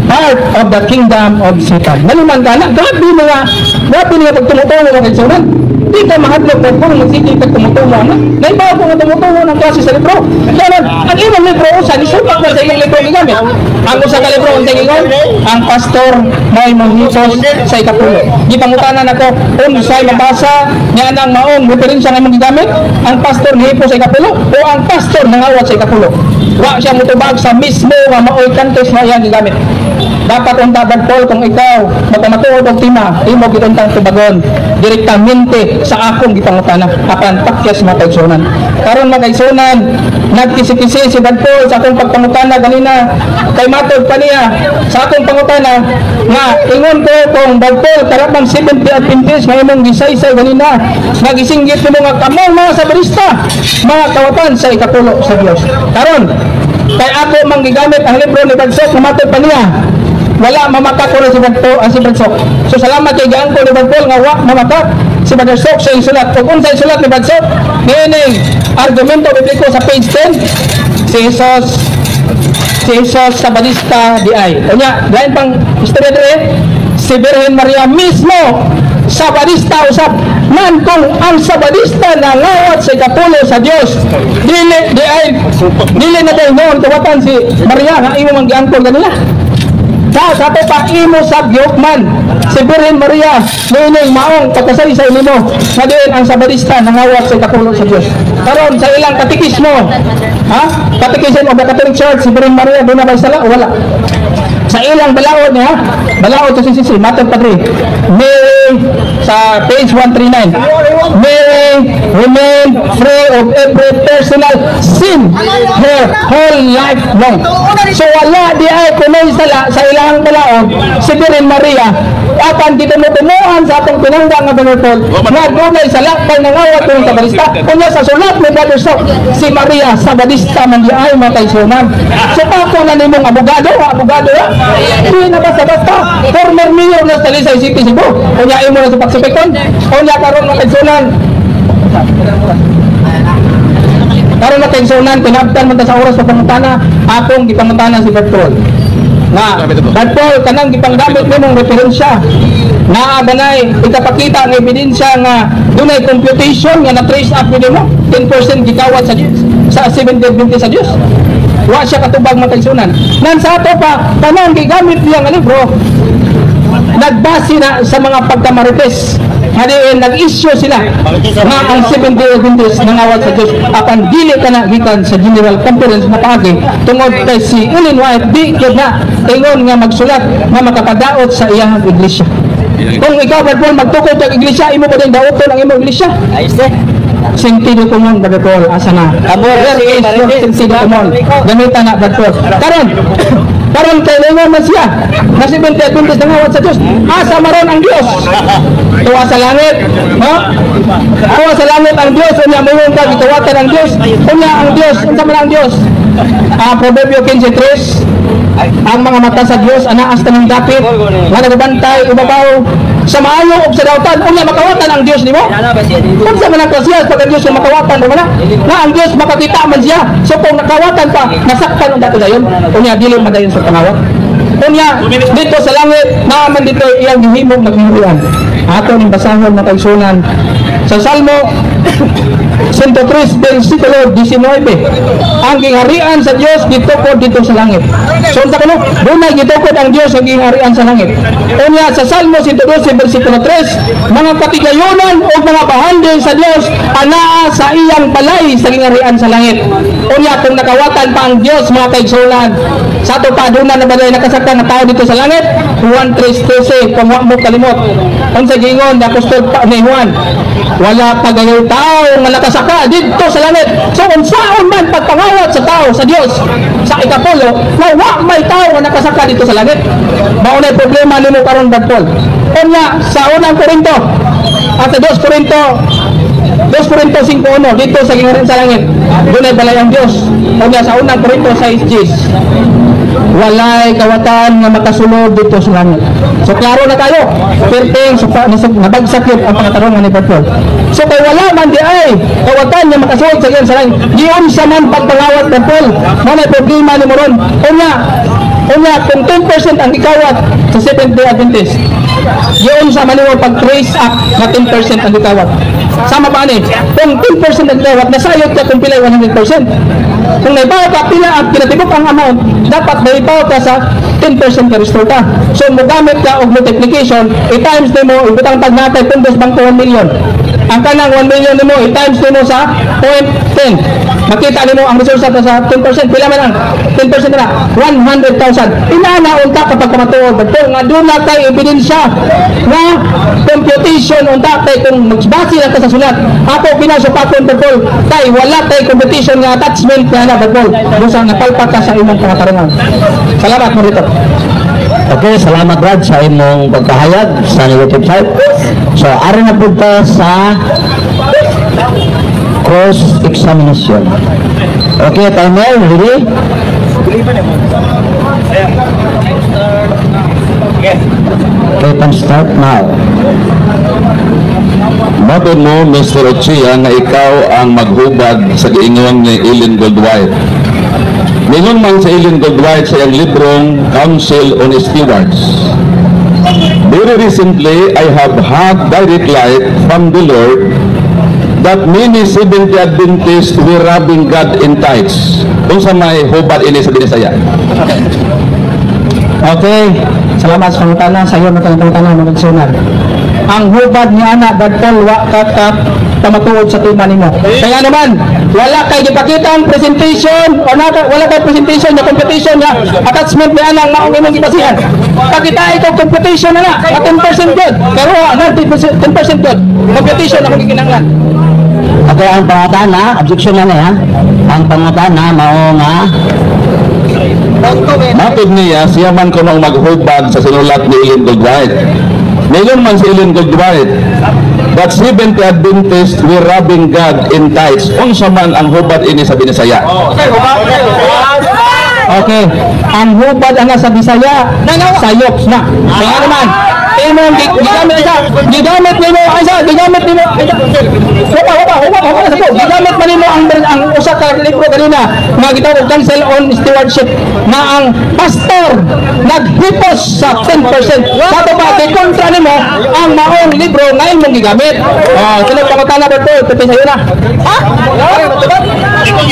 S4: part of the kingdom of Satan. Naliman ka na, grabe mga, grabe nga pagtumutungo, mga kaigsunan. Di ka mahadlok kung kung magsige kag tumutungo na. Naibaw ko nga tumutungo ng klase sa libro. Kaya ang imong libro usa nisupak na sa iyong libro gigamit. Ang usa ka libro unsay giingon? Ang pastor may mohipos sa ikapulo. Gipangutanan nako unsay mabasa niya nang maong referensya nga imong gigamit? Ang pastor nihipos sa ikapulo o ang pastor nangawat sa ikapulo? Wa siya mutubag sa mismo nga maoy context nga iyang gigamit. Dapat unta, Brad Paul, kung ikaw magpamatuod og tema, imo gyud untang tubagon direktamente sa akong gipangutana, apan pakyas, mga kaigsunan. Karon, mga kaigsunan, nagkisi-kisi si Brad Paul sa akong pagpangutana ganina kay matod pa niya sa akong pangutana nga ingon ko kung Brad Paul karapang Seventh Day Adventist nga imong gisaysay ganina nga gisinggit nimo nga kamong mga Sabarista mga kawatan sa ikapulo sa Dios. Karon kay ako mang gigamit ang libro ni Brad Sok na matod pa niya wala mamakak ko si Brad Paul, ang si Brad Sok. So salamat kay giangko ni Brad Paul nga wa mamakak si Brad Sok sa iyang sulat. Ug unsay sulat ni Brad Sok? Niining argumento bibliko sa page 10, si Jesus Sabadista di ay. Unya, lain pang istorya dire, si Birhen Maria mismo Sabadista usab. Man kung ang Sabadista nangawat sa ikapulo sa Dios, dili di ay dili na dahil noon kawatan si Maria nga imo mang giangkon kanila.
S3: Sa ato pa, imo sa gihukman si Birhen Maria niining maong pagkasaysay nimo nga diin ang Sabadista nangawat sa ikapulo sa Dios. Karon, sa ilang katikismo, ha, Catechism of the Catholic Church, si Birhen Maria duna bay sala o wala? Sa ilang balaod niya, balaod sa CCC, matod padre, Mary, sa page 139, Mary remained free of every personal sin her whole life long. So wala di ay kunoy sala sa ilang balaod si Birhen Maria, apan dito mo tumuan sa atong pinangga nga Brother Paul nga dunay sala kay nangawat yung Sabadista. Unya sa sulat ni Brother Sok, si Maria Sabadista man di ay makaisunan. So pako na nimong abogado, abogado ya. Di na basta-basta. Former mayor na sa Talisay City, Cebu. Unya imo na sa pagsipikon. Unya karon makaisunan. Karon makaisunan, tinabtan man ta sa oras sa pangutana, akong gipangutana si Brad Paul. Nga, Brad Paul, kanang gipanggamit nimong referensya. Naa banay ikapakita ang ebidensya nga dunay computation nga na-trace up nimo 10% gikawat sa Diyos sa Seventh Day Adventist sa Diyos? Wa siya katubag, mga kaigsunan. Nan sa ato pa, tanang gigamit niya nga libro nagbase na sa mga pagkamarites nga diin nag-issue sila nga ang Seventh Day Adventist nangawat sa Diyos, apan dili ka na gikan sa General Conference na paagi, tungod kay si Ellen White di gyud na ingon nga magsulat nga makapadaot sa iyang iglesia. Kung ikaw, Brad Paul, magtukod ang iglesia, imo ba din daoton ang imong iglesia?
S2: Ayos eh.
S3: Sentido común, Brother Paul, asa na? Where is your sentido común? Gamitan na, Brother Paul. Karon kay lingon man siya na Seventh Day Adventist nangawat sa Diyos. Asa maron ang Diyos? Tuwa sa langit, no? Tuwa sa langit ang Diyos, unya moingon ka gikawatan ang Diyos. Unya ang Diyos, unsa man ang Diyos? Ah, Proverbio 15:3, ang mga mata sa Dios anaas tanang dapit nga nagabantay ibabaw sa maayo ug sa dautan. Unya makawatan ang Dios nimo? Unsa man ang klasiya pag ang Dios yung makawatan man na? Nga ang Dios makakita man siya. So kung nakawatan pa, nasaktan ang dato dayon. Unya dili man dayon sa pangawat. Unya dito sa langit naa man dito iyang gihimong naghihurian. Ato ning basahon, mga kaigsunan, sa Salmo 103 versikulo 19, ang gingharian sa Dios gitukod dito sa langit. So unsa kuno? Dunay gitukod ang Dios ang gingharian sa langit. Unya sa Salmo 112 versikulo 3, mga katigayonan o mga bahandi sa Dios anaa sa iyang balay sa gingharian sa langit. Unya kung nakawatan pa ang Dios, mga kaigsunan, sa ato pa, duna na balay nakasakta nga tao dito sa langit? Juan 3:13, kung wa mo kalimot, unsa gingon ni Apostol pa ni Juan? Wala pa gayoy tao nga nakasaka didto sa langit. So unsaon man pagpangawat sa tao sa Dios sa ikapulo nga wa may tao nga nakasaka dito sa langit? Mao na problema nimo karon, Brad Paul. Unya sa unang Korinto at sa 2 Korinto, 2 Korinto 5:1, dito sa gingharian sa langit dunay balay ang Dios. Unya sa unang Korinto 6:10, walay kawatan nga makasulod dito sa langit. So klaro na tayo. Perting so, nabagsak yun ang pangatarongan ni Brad Paul. So kay wala man di ay kawatan nga makasulod sa sa langit, giunsa man pagpangawat, Brad Paul? Mao na problema nimo ron. Unya kung 10% ang gikawat sa Seventh Day Adventist, giunsa man nimo pag-trace up na 10% ang gikawat? Sama pa ani, kung 10% ang gikawat, nasayod ka kung pilay 100%. Kung naibaw ka pila ang kinatibuk ang amount, dapat naibaw ka sa 10% ka resulta. So mogamit ka og multiplication, i-times nimo, ibutang tag natin puntos bangko 1 million. Ang kanang 1 million nimo i-times nimo sa 0.10. Makita nimo ang resulta sa 10%, pila man ang 10% na? 100,000. Inana unta kapag kamatuod pero nga duna kay ebidensya nga computation unta, kay kung magbase lang ka sa sulat, ako pinasupakon, Paul, kay wala kay computation nga attachment nga na, Paul, busa napalpak ka sa imong pangatarongan. Salamat mo rito.
S2: Okay, salamat, Brad, sa imong pagpahayag sa negative side. So, ari na pud ta sa cross examination. Okay, timer, ready? Okay, time start now.
S1: Mabot mo, Mr. Ochia, nga ikaw ang maghubad sa giingon ni Ellen Goldwhite. Ningon man sa Ellen Goldwhite sa iyang librong Council on Stewards, "Very recently, I have had direct light from the Lord that many Seventh-day Adventists were robbing God in tithes." Unsa may hubad ini sa Binisaya?
S3: Okay. Salamat sa pangutana. Sa iyo na pangutana, mga igsuonan. Ang hubad ni ana, Badtol, wa ka ka pamatuod sa tema nimo. Kaya naman, wala kay gipakita ang presentation o naka, wala kay presentation na computation nga attachment ni ana ang maong imong gibasihan. Pakita ikaw computation na na, 10% good. Pero ana 10% 10% good. Computation ako gikinahanglan.
S2: Okay, ang pangutana, objection na niya. Ang pangutana mao nga
S1: Matod niya, siya man kunong maghubad sa sinulat ni Ellen G. White. Ngayon man si Ellen G. White that Seventh Adventist were robbing God in tithes. Unsa man ang hubad ini sa Binisaya?
S3: Okay. Ang hubad ana sa Bisaya, sayop na. Kaya naman, imong gigamit sa gigamit nimo ay sa gigamit nimo. Hupa, hupa, hupa, hupa sa po. Gigamit man nimo ang usa ka libro kanina nga gitawag Counsel on Stewardship na ang pastor naghipos sa 10%. Sa pa kontra nimo ang maong libro nga imong gigamit. Oh, sunod pangutana ba to? Tupi sayo na. Ha?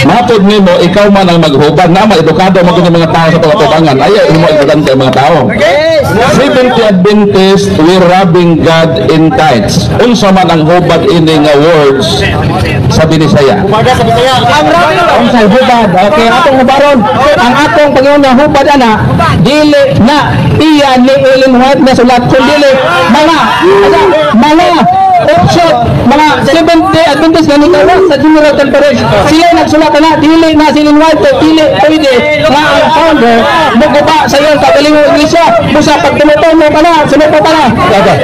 S1: Matod nimo, ikaw man ang maghubad na edukado mo gud mga tao sa pagatubangan. Ay, imo ignorante ang mga tao. Seventh Adventist were robbing God in tithes. Unsa man ang hubad ini nga words sa Binisaya?
S3: Ang sa hubad. Okay, atong hubaron. Ang atong Panginoon nga hubad ana, dili na iya ni Ellen White na sulat kun dili mga offshoot, mga Seventh Day Adventist nga nikawa sa General Conference. Sila nagsulat na dili na si Ellen White, dili pwede nga ang founder moguba sa iyong kagalingong iglesia. Busa pag tumutumo ka na, sumuko ka na.
S2: Okay.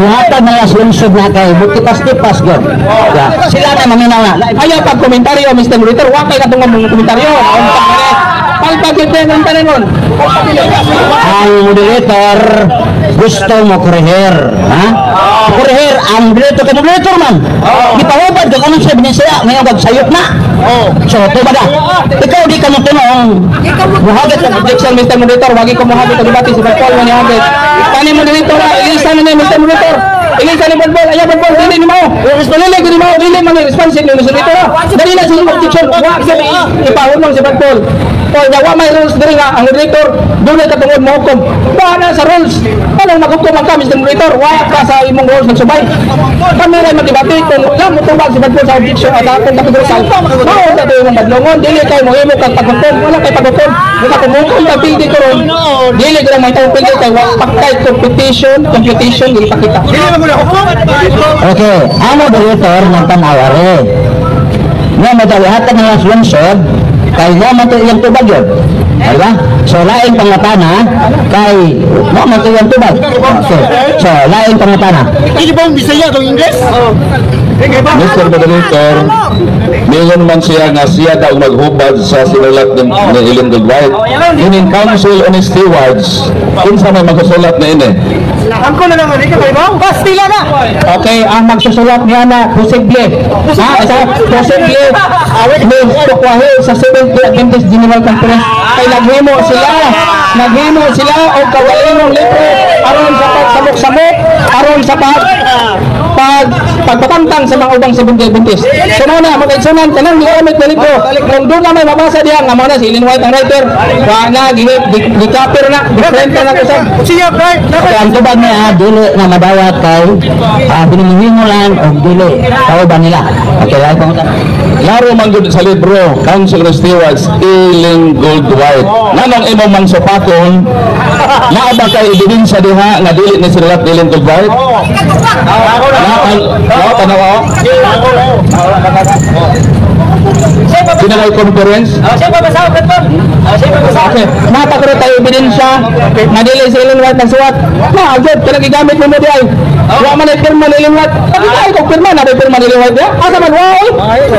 S2: Ihatag na sa lungsod na kay butipas-tipas gyud. Yeah. Sila na maminaw na.
S3: Ayaw pag komentaryo, Mr. Moderator, wa kay katong mong komentaryo. Unta ka rin. Palpagit din ang tanan.
S2: Ang moderator gusto mo korehir, ha? Korehir ang moderator kay moderator man. Gipahubad kag anong sa Binisaya ngayon kag sayop na. So tubad na. Ikaw di ka mo tunong. Muhagat ka.
S3: Objection, Mr. Moderator, wagi ko muhagot ang debate si Paul mo nihagot. Kani moderator, ilisa na ni Mr. Moderator. Ilisa ni Paul, ayaw Paul, dili ni mao. Dili ni mao, dili man ni responsive ni Mr. Moderator. Dali na sila objection, wa sa ipahulong si Paul. Paul, nga wa may rules diri nga ang moderator dunay katungod mo hukom. Wa na sa rules. Anong maghukom ang ka, Mr. Moderator? Wa ka sa imong rules nagsubay. Kami ray magdebate kung wala mo tubag si Paul sa objection at akong kapigrosal. Mao sa imong badlongon, dili kay mo imo kag paghukom, wala kay paghukom. Wala kung ka pildi ko ron. Dili ko lang may tawag pildi kay wa pakay competition, computation dili pakita.
S2: Okay, ang moderator ng tanawari. Nga madalihatag na sa lungsod, kay mo man to iyang tubag yun. Diba? So, laing pangatana, kay mo man to iyang tubag. Okay. So, laing pangatana.
S5: Hindi ba Bisaya itong Ingles?
S1: Mr. Moderator, Mayon man siya nga siya daw maghubad sa sinulat ni Ellen G. White. Kining Council on Stewards, kinsa may magsusulat na ini?
S5: Angko na naman, ikaw ba? Pastila na!
S3: Okay, ang magsusulat niya na posible. Ha, isa, posible ni Tukwahi sa Seventh Day Adventist General Conference kay naghimo sila og kawalinong libro aron sa pagsamok-samok, aron sa pag pag pagpatangtang sa mga ubang Seventh Day Adventist. So mao na mga igsunan, kanang gigamit na libro. Kung doon na may mabasa diha nga mao na si Ellen White ang writer, wa na gi gi copy na, different na usab.
S5: Siya, right?
S2: Okay, ang tubag niya, dili na madawat kay binuhingulan o dili. Tao ba nila? Okay, laing pangatana.
S1: Laro man gud sa libro, Council on Stewards, Ellen G. White. Nganong imong mangsupakon, naa ba kay ebidensya diha nga dili ni sinulat ni Ellen G. White? Na, tanaw ako. General Conference?
S3: Okay, napakuro tayo ebidensya nga dili si Ellen White nagsuwat. Na, agad kanang gigamit mo di ay. Wa man ay pirma ni Ellen White. Pakita ko pirma na may pirma ni Ellen White. Asa man wa oy?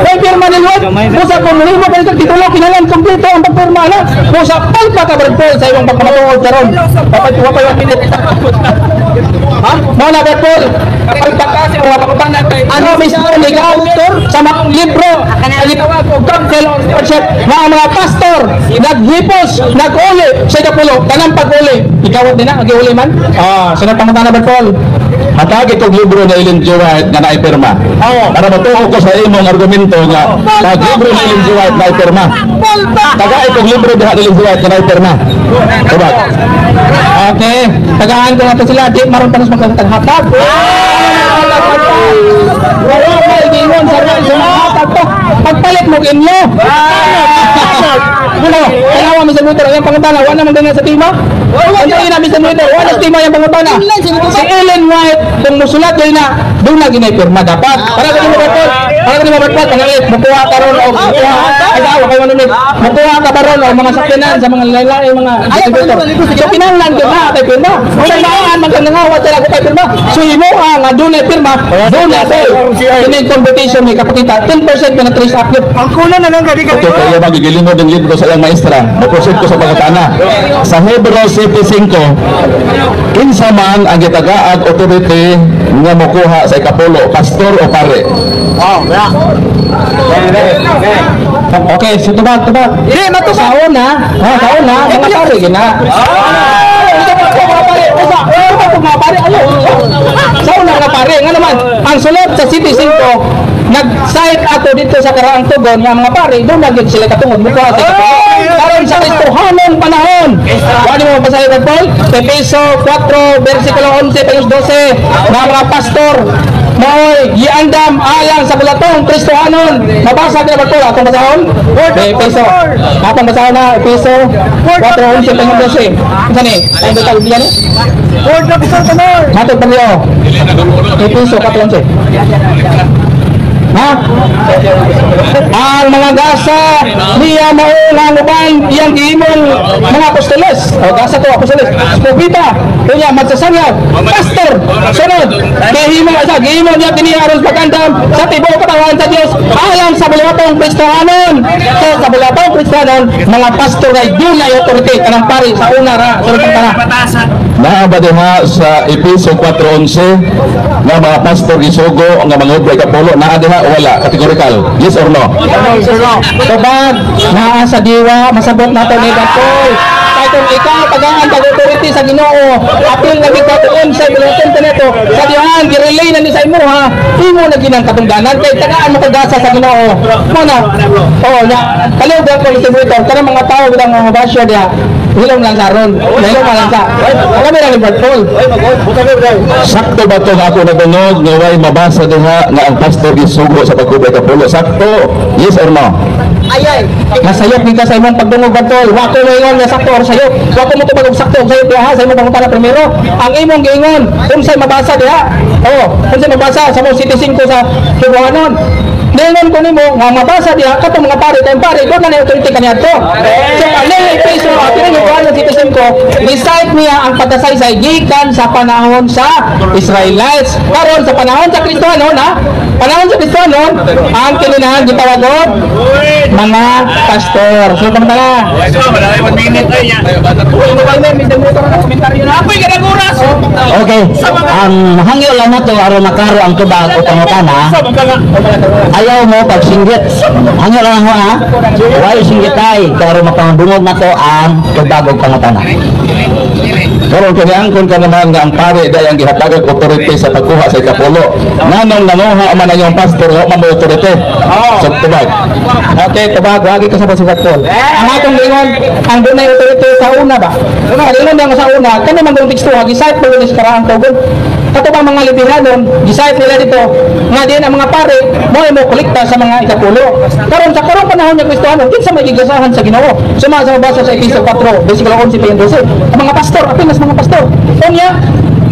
S3: May pirma ni Ellen White. Busa kung nimo pa ito titulo kinahanglan kompleto ang pagpirma na. Busa palpa ka Brad Paul sa imong pagpamatuod karon. Dapat wa pa yung minute. Ha? Mao na Brad Paul. Kapag pagkasi mga pangutana kay ano mismo ni author sa mga libro. counsel or stewardship nga ang mga pastor naghipos, nag-uli sa ikapulo, kanang pag-uli. Ikaw din na, agi-uli man? Ah, sunod pangutana ba, Paul?
S1: Hatagi kog libro ni Ellen G. White nga naipirma. Para matuo ko sa imong argumento nga pag libro ni Ellen G. White naipirma. Tagai kog libro diha ni Ellen G. White nga naipirma. Tubag.
S3: Okay, tagaan ko natin sila, di maron pa magkataghatag. Wala may gingon sa sa mga hatag to. Pagpalit mo inyo. Ano, kailangan Mr. Luther, ang pangutana, wala naman ganyan sa tema. Ano na Mr. Luther, wala sa tema yung pangutana. Si Ellen White, kung musulat yun na, doon na ginay pirma dapat. Para ka mo batol, para ka mo batol, kung mukuha ka ron o mukuha, ay awa kayo manunod, mukuha ka ba ron o mga sakyanan sa mga lalaki, mga distributor. So kinahanglan gyud na kay pirma. Kung naan man kang nangawat sila ko kay pirma. So imo nga doon ay pirma, doon na say. Kini computation may kapakita 10% na trace up yun.
S5: Ang kulang na lang gadi.
S1: Okay, kaya magigilingon ng libro sa iyang maestra. Mo-proceed ko sa pangutana. Sa Hebreo 7:5, kinsa man ang gitagaag authority nga mokuha sa ikapulo, pastor o pare?
S3: Okay, so tubag, tubag. Di, matubag. Sa una, mga pare, gina. Ah, mga pare, usa, usa mga pare, ayo. Sa una mga pare, nga naman, ang sulod sa City 5, nag-cite ato dito sa karaang tugon nga mga pare, doon na gyud sila katungod mukuha sa ikapulo. Karon sa Kristohanong panahon. Wala mo mabasahin ka, Paul? Efeso 4, versikulo 11, pagos 12, nga mga pastor, maoy giandam alang sa bulatong Kristohanon. Mabasa ka ba Paul? Atong basahon? Efeso. Atong basahon na Efeso 4, 11, pagos 12. Unsa ni? Ang detalye niya ni?
S5: Word of the Lord.
S3: Matod pa niyo. Efeso 4, 11. Ha? Ang mga gasa niya mao nga uban iyang gihimong mga apostoles. O gasa to apostoles. Propeta, unya magsasanyag, pastor. Sunod, gihimo sa gihimo niya kini aron pagandam sa tibuok katawan sa Dios alang sa bulatong Kristohanon. So sa bulatong Kristohanon, mga pastor ay dunay authority kanang pari sa una ra, sunod pang tana.
S1: Naa ba diha sa Efeso 4:11 nga mga pastor gisugo nga mga obra ikapulo? Naa diha o wala? Categorical. Yes or no?
S3: Tubag, naa sa diwa, masabot nato ni Paul. Kay kung ikaw tagaan kag authority sa Ginoo, apil na bitaw tuon sa bulletin neto, sa dihan girelay na ni sa imo ha, imo na ginang katungdanan kay tagaan mo kag gasa sa Ginoo. Mo na. Oh, na kaliw ko distributor kanang mga tawo bilang mga basher diha. Hilom lang sa ron. Hilom lang sa. Kami lang ni Paul.
S1: Sakto ba itong ako nadungog nga way mabasa diha nga ang pastor gisugo sa pagkubra ikapulo? Sakto? Yes or no?
S3: Nasayop ni ka sa imong pagdungog tol. Wa ko moingon nga sakto or sayop. Wa ko mo tubag og sakto og sayop diha sa imong pangutana primero. Ang imong giingon, unsay mabasa diha? Oh, unsay mabasa sa mong City 5 sa Hibuhanon? Ningon ko nimo nga mabasa diha katong mga pare kay pare doon na ni authority kaniadto. So ani Efeso ato ni Juan City 5, recite niya ang pagkasaysay gikan sa panahon sa Israelites. Karon sa panahon sa Kristohanon ha, panahon sa Kristohanon ang kininahan gitawag og mga pastor. So tama na.
S2: Okay, ang hangyo lang nato aron makaro ang tubag o pangutana. Ayaw mo pagsinggit. Hangyo lang ho ha. Why singgitay kay aron mapangdungog nato ang tubag o pangutana.
S1: Karon kaniangkon ka naman nga ang pare day ang gihatagag authority sa pagkuha sa ikapulo. Nganong nanguha man ang iyong pastor, wa man mo authority? So tubag.
S3: Okay, tubag, wagi ka sa basugat Paul. Ang atong lingon, ang dunay authority sa una ba? Ang lingon nga sa una, kani man kung teksto, gisayt po ni sa karaang tugon. Kato bang mga liberanon, gisayt nila dito, nga din ang mga pare, mo ay mo kolekta sa mga ikapulo. Karon sa karong panahon ng Kristohanon, kinsa may gigasahan sa Ginoo? Suma sa mabasa sa Efeso 4, versikulo 11 pa 12. Ang mga pastor, apinas mga pastor. Unya,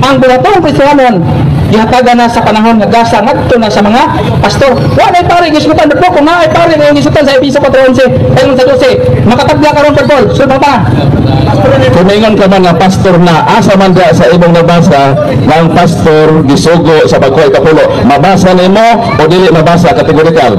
S3: ang bulatong Kristohanon, gihatagan na sa panahon nga gasa ngadto na sa mga pastor. Wa nay pare gisutan po kung naay pare nga gisutan sa Efeso 4:11 ayon sa 12. Makatabla karon Paul. Sulod pa.
S1: Kung maingon ka man nga pastor na, asa man diha sa imong nabasa nga ang pastor gisugo sa pagkuha ikapulo? Mabasa nimo o dili mabasa kategorikal?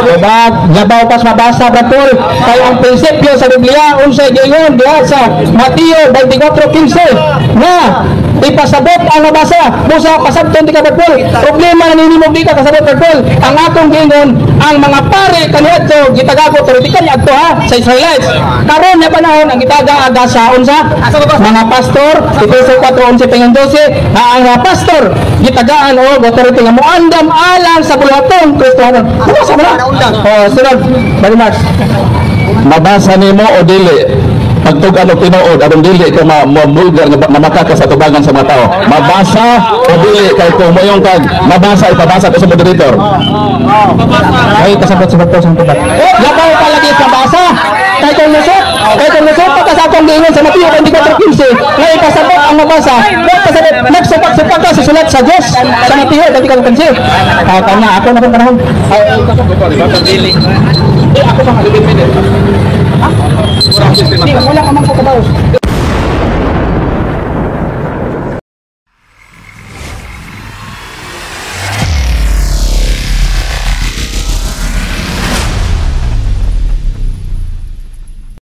S3: Tubag, labaw pas mabasa Paul. Kay ang prinsipyo sa Biblia unsay giingon diha sa Mateo 24:15 nga Ipasabot ang mabasa. Busa pasabton di ka, Brad Paul. Problema na ninimo, di ka kasabot, Brad Paul. Ang akong giingon, ang mga pare kaniadto gitagago authority kaniadto ha sa Israelites. Karon nga panahon, ang gitaga aga sa unsa? Mga pastor, Efeso 4:11 hanggang 12, nga ang mga pastor gitagaan og authority nga moandam alang sa buluhaton Kristohanon. Mabasa mo na. Oh, sunod. Bali Mars.
S1: Mabasa nimo o dili pagtug-an og tinuod aron dili ka ma ma-vulgar nga mamaka ka sa tubangan sa mga tao? Mabasa o dili? Kay kung moingon kag mabasa, ipabasa ko sa moderator.
S3: Ay, kasabot sa bato sa tubat. Labaw pa lagi sa basa. Kay kung lusot pa ka sa akong giingon sa Mateo 24:15, nga ipasabot ang mabasa. Wa pasabot, nagsupak-supak ka sa sulat sa Diyos sa Mateo 24:15. Ah, tama, ako na pong panahon.
S1: Eh, ako pa nga 11 minutes.